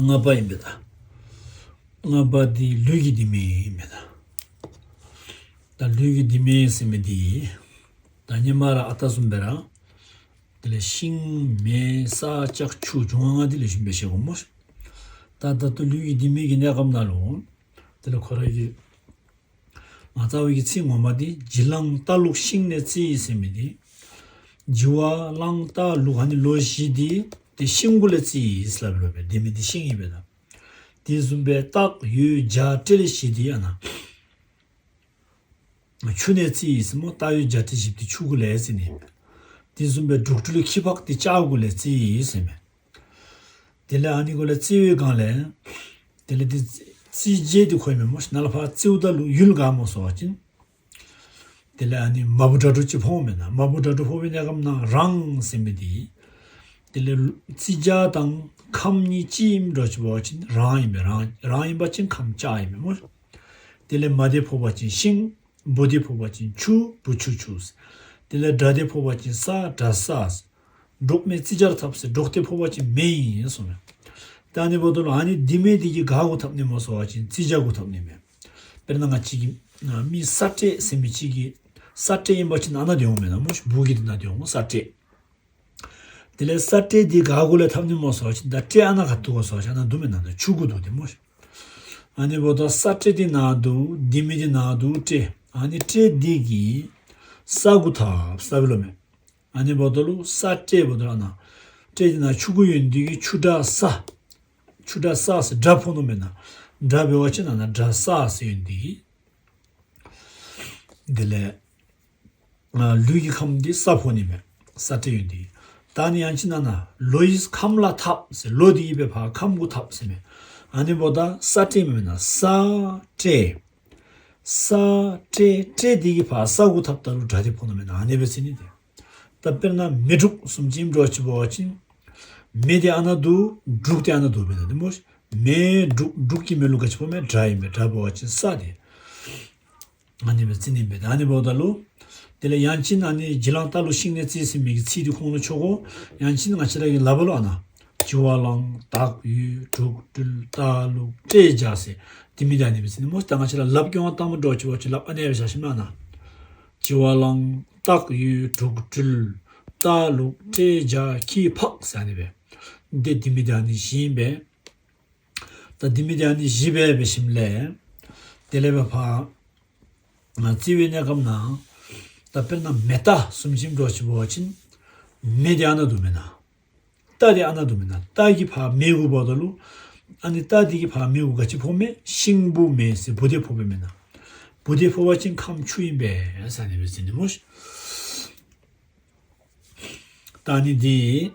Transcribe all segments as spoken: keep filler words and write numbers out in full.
ལྔ་པ་ཡིན་པས་ད། ལྔ་པ་འདི་ལུས་ཀྱི་ལྡེ་མིག་ཡིན་པས་ད། ད་ལུས་ཀྱི་ལྡེ་མིག་ཟེར་མི་འདི། ད་སྔོན་མ་ར་ཨ་རྟག་གསུམ་པའི་ར། དེ་ལས་ཤིང་མེ་ས་ལྕགས་ཆུ་འབྱུང་བ་ལྔ་འདི་ལས་བྱུང་བའི་ཤེས་དགོས་མོ། ད་ད་ལྟ་ལུས་ཀྱི་ལྡེ་མིག་གི་གནས་སྐབས་ནང་ལོ། དེ་ལས་ཁོ་ར་གི། ང་རྩ་བའི་གི་ཚིག་ངོ་མ་འདི་བྱི་གླང་རྟ་ལུག་ཤིང་ནས་བརྩིས་ཟེར་མི་འདི། བྱི་བ་གླང་རྟ་ལུག་ཨ་ནི་ལོ་བཞི་འདི་དེ་ཤིང་གུ་ལས་བརྩིས་ལབ་ལོ་པས། ལྡེ་མིག་འདི་ཤིང་ཡིན་པས་ད། དེ་བཟུམ་པའི་སྟག་ཡོས་བྱ་སྤྲེལ་བཞི་འདི་ཡང་ན། ཆུ་ནས་བརྩིས་ཟེར་མོ། སྟག་ཡོས་བྱ་སྤྲེལ་བཞི་འདི་ཆུ་གུ་ལས་བརྩིས་ནས། དེ་བཟུམ་པའི་འབྲུག་སྤྲུལ་ཁྱི་ཕག་འདི་ལྕགས་གུ་ལས་བརྩིས་ཟེར་མས། དེ་ལས་ཨ་ནི་གོ་ལ་བརྩི་བའི་སྒང་ལས། དེ་ལས་དེ་བརྩི་བྱེད་དེ་ཁོ་ཡི་མེད་མོ་ཞིག་ན་ལ་ཕ་བརྩིའུ་ད་ལུ་ཡུལ་ག་མོ་སོ་བ་ཅིན། དེ་ལས་ཨ་ནི་མ་བུ་དྲ་གྲོ་ཅི་ཕོངས་མེད་ན་མ་བུ་དྲ་གྲོ་ཕོ་བའི་གནས་སྐབས་ན་རང་ཟེར་མི་དེ། དེ་ལས་བརྩི་བྱ་དང་ཁམས་གཉིས་ཅི་ཡིན་འགྲོ་ཅི་བ་ཅིན་རང་ཡིན་པས་རང་རང་ཡིན་པ་ཅིན་ཁམས་ལྕགས་ཡིན་མེད་མོ། དེ་ལས་མ་དེ་ཕོ་བ་ཅིན་ཤིང་། བུ་དེ་ཕོ་བ་ཅིན་ཆུ་བུ་ཆུ་ཆུ། དེ་ལས་དགྲ་དེ་ཕོ་བ་ཅིན་ས་དགྲ་ས། འབྲོག་མེ་བརྩི་བྱར་འཐབ་ཟེར་འབྲོག་དེ་ཕོ་བ་ཅིན་མེ་ཡིན་གསུངས་མེ། ད་ནི་བོ་དོ་ལ་ཨ་ནི་ལྡེ་མིག་དེ་གི་ག་གུ་འཐབ་ནི་མོ་སོ་བ་ཅིན་བརྩི་བྱ་གུ་འཐབ་ནི་མེ། དཔེར་ན་ང་གཅིག་གི་མི་ས་སྤྲེལ་ཟེར་མི་གཅིག་གི་ས་སྤྲེལ་ཡིན་པ་ཅིན་ཨ་ན་དེ་ཡོང་མེད་ན་མོ་ཞིག་བུ་གི་དེ་ན་དེ་ཡོང་ས་སྤྲེལ། དེ་ལས་ས་སྤྲེལ་འདི་ག་གུ་ལས་འཐབ་ནི་མོ་སོགས་ཤིག་ད་སྤྲེལ་ཨ་ན་ག་ཐུག་གོ་སོགས་ཤ་ན་འདུག་མེད་ན་ད་ཆུ་གུ་འདུག་དེ་མོ་ཤ། ཨ་ནི་བོ་ད་ས་སྤྲེལ་འདི་ན་འདུག་ལྡེ་མིག་འདི་ན་འདུག་སྤྲེལ། ཨ་ནི་སྤྲེལ་འདི་གི་ས་གུ་འཐབ་ས་བི་ལོ་མེ། ཨ་ནི་བོ་ད་ལུ་ས་སྤྲེལ་བོ་ད་ཨ་ན། སྤྲེལ་འདི་ན་ཆུ་གུ་ཡོད་འདི་གི་ཆུ་དགྲ་ས། ཆུ་དགྲ་ས་ཟེར་དགྲ་ཕོ་ནོ་མེད་ན། དགྲ་བེ་བ་ཅི་ན་ན་དགྲ་ས་ཟེར་ཡོད་འདི་གི། དེ་ལས། ལུས་ཀྱི་ཁམས་འདི་ས་ཕོ་ནི་མེད། ས་སྤྲེལ་ཡོད་འདི། ད་ནི་ཡང་ཅི་ན་ན་ལོ་ཡིས་ཁམས་ལ་འཐབ་ཟེར་ལོ་འདི་ཡི་བེ་ཕ་ཁམས་གུ་འཐབ་ཟེར་མེད། ཨ་ནི་བོ་ད་ས་སྤྲེལ་མེད་ན་ས་སྤྲེལ། ས་སྤྲེལ་སྤྲེལ་འདི་གི་ཕ་ས་གུ་འཐབ་ད་ལུ་དགྲ་དེ་ཕོ་ནི་མེད་ན་ཨ་ནི་བེ་ཚི་ནི་དེ། ད་དཔེར་ན་མེ་འབྲུག་གསུམ་ཅིམ་འགྲོ་ཅི་བོ་ཅིན། མེ་དེ་ཨ་ན་འདུག་འབྲུག་དེ་ཨ་ན་འདུག་མེད་ན་དེ་མོ། མེ་འབྲུག་འབྲུག་གི་མེ་ལུ་ག་ཅི་བོ་མེ་དགྲ་ཡིན་མེ་དགྲ་བོ་ཅིན་ས་དེ། ཨ་ནི་བེ་ཚི་ནི་བེ་ད་ཨ་ནི་བོ་ད་ལུ། དེ་ལས་ཡང་ཅིན་ཨ་ནི་བྱི་གླང་རྟ་ལུག་ཤིང་ནས་བརྩིས་ཟིན་མི་གི་ཚིག་དེ་ཁོང་ལུ་ཆོག་གོ། ཡང་ཅིན་ང་ཅི་ར་གི་ལབ་བ་ལོ་ཨ་ན། བྱི་བ་གླང་སྟག་ཡོས་འབྲུག་སྤྲུལ་རྟ་ལུག་སྤྲེལ་བྱ་ཟེར། དེ་མི་ད་ཨ་ནི་བེ་ཚི་ནི་མོ་ད་ང་ཅི་ར་ལབ་སྐྱོང་བ་ལྟ་མོ་འགྲོ་ཅི་བོ་ཅི་ལབ་ཨ་ནི་བེ་བྱ་ཤི་མ་ན། བྱི་བ་གླང་སྟག་ཡོས་འབྲུག་སྤྲུལ་རྟ་ལུག་སྤྲེལ་བྱ་ཁྱི་ཕག་ཟེར་ཨ་ནི་བེ། འདི་དེ་མི་ད་ཨ་ནི་བཞི་ཡིན་པས། ད་དེ་མི་དེ་ཨ་ནི་བཞི་བས་བེ་ཤིམ་ལས། དེ་ལས་བེ་ཕ། ང་བརྩི་བའི་གནས་སྐབས་ན། ད་དཔེར་ན་མེ་རྟ་གསུམ་ཅིམ་འགྲོ་ཅི་བོ་ཅིན། མེ་དེ་ཨ་ན་འདུག་མེད་ན། རྟ་དེ་ཨ་ན་འདུག་མེད་ན་རྟ་གི་ཕ་མེ་གུ་བོ་ད་ལུ། ཨ་ནི་རྟ་དེ་གི་ཕ་མེ་གུ་ག་ཅི་ཕོ་མེ་ཤིང་བུ་མེ་ཟེར་བུ་དེ་ཕོ་བེ་མེད་ན། བུ་དེ་ཕོ་བ་ཅིན་ཁམས་ཆུ་ཡིན་པས་ས་ནི་བེ་ཟེར་ནི་མོ་ཤ། ད་ནི་འདི།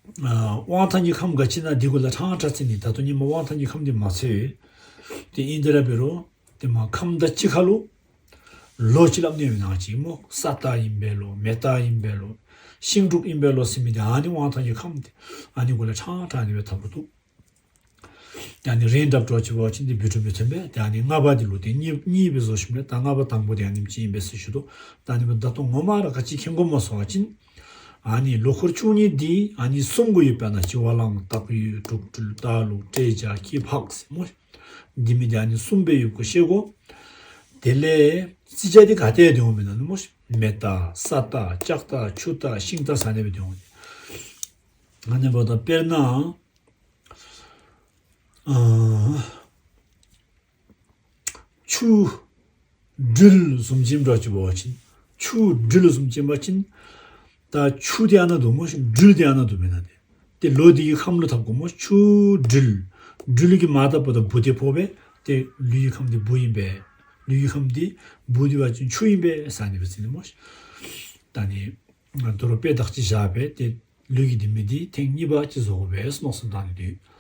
དབང་ཐང་གི་ཁམས་ག་ཅི་ན་འདི་གུ་ལ་ཕྲང་ཕྲ་ཚི་ནི་ད་དུ་ཉི་མ་དབང་ཐང་གི་ཁམས་འདི་མ་ཚོས། དེ་ཨིན་དེ་ར་བེ་རོ། དེ་མ་ཁམས་ད་ཅི་ཁ་ལུ། ལོ་ཅི་ལབ་ནི་ཡོད་ན་ཅི་མོ་ས་རྟ་ཡིན་པས་ལོ་མེ་རྟ་ཡིན་པས་ལོ། ཤིང་འབྲུག་ཡིན་པས་ལོ་ཟེར་མི་དེ་ཨ་ནི་དབང་ཐང་གི་ཁམས་དེ་ཨ་ནི་གུ་ལ་ཕྲང་ཕྲ་ནི་བེ་ཐབ་རུ་འདུག་ད་ནི་རིན་འདྲ་འགྲོ་ཆེ་བ་ཅིན་དེ་བུ་ཕྲུག་མི་ཐོན་པས། ད་ནི་ལྔ་པ་དེ་ལུ་དེ་གཉིས་གཉིས་པའི་བཟོ་ཞིམ་ལས་ད་ལྔ་པ་དང་པོ་དེ་ཨ་ནིམ་ཅི་ཡིན་པས་སུ་ཞུ་དོ། ད་ནི་མི་ད་དུང་ངོ་མ་ར་ག་ཅི་ཁེ་མགོ་མ་སོ་བ་ཅིན། ཨ་ནི་ལོ་འཁོར་བཅུ་གཉིས་འདི་ཨ་ནི་གསུམ་གུ་ཡོད་པ་ན་བྱི་བ་གླང་སྟག་ཡོས་འབྲུག་སྤྲུལ་རྟ་ལུག་སྤྲེལ་བྱ་ཁྱི་ཕག་ཟེར་མོ། འདི་མི་དེ་ཨ་ནི་གསུམ་པའི་ཡོད་གོ་ཤེས་གོ། དེ་ལས་བརྩི་བྱ་དེ་ག་ཏེ་དེ་འོང་མེད་ན་ནི་མོ། མེ་རྟ་ས་རྟ་ལྕགས་རྟ་ཆུ་རྟ་ཤིང་རྟ་ས་ནས་བེ་དེ་འོང་། ཨ་ནི་བ་ད་དཔེར་ན། ཆུ་སྦྲུལ་གསུམ་ཅིམ་འདྲ་ཅི་བ་ཅིན། ཆུ་སྦྲུལ་གསུམ་ཅིམ་པ་ཅིན། ད་ཆུ་དེ་ཨ་ན་འདུག་མོ་ཤིག་སྦྲུལ་དེ་ཨ་ན་འདུག་མེད་ན་དེ། དེ་ལོ་དེ་གི་ཁམས་ལུ་འཐབ་དགོས་མོ་ཆུ་སྦྲུལ། སྦྲུལ་གྱི་མ་ད་པོ་ད་བུ་དེ་ཕོ་བས་དེ་ལུས་ཀྱི་ཁམས་དེ་བུ་ཡིན་པས། ལུས་ཀྱི་ཁམས་དེ་བུ་དེ་བ་ཅིན་ཆུ་ཡིན་པས་ས་ནི་བ་ཟིན་ནི་མོ་ཤིག་ད་ནི། ང་དོ་རུ་དཔེ་དག་ཅི་བཞག་པས་དེ། ལུས་ཀྱི་ལྡེ་མིག་འདི་ཐེངས་གཉིས་པ་ཅི་བཟོ་དགོས་པས་མནོ་བསམ་བཏང་ནས་དུས།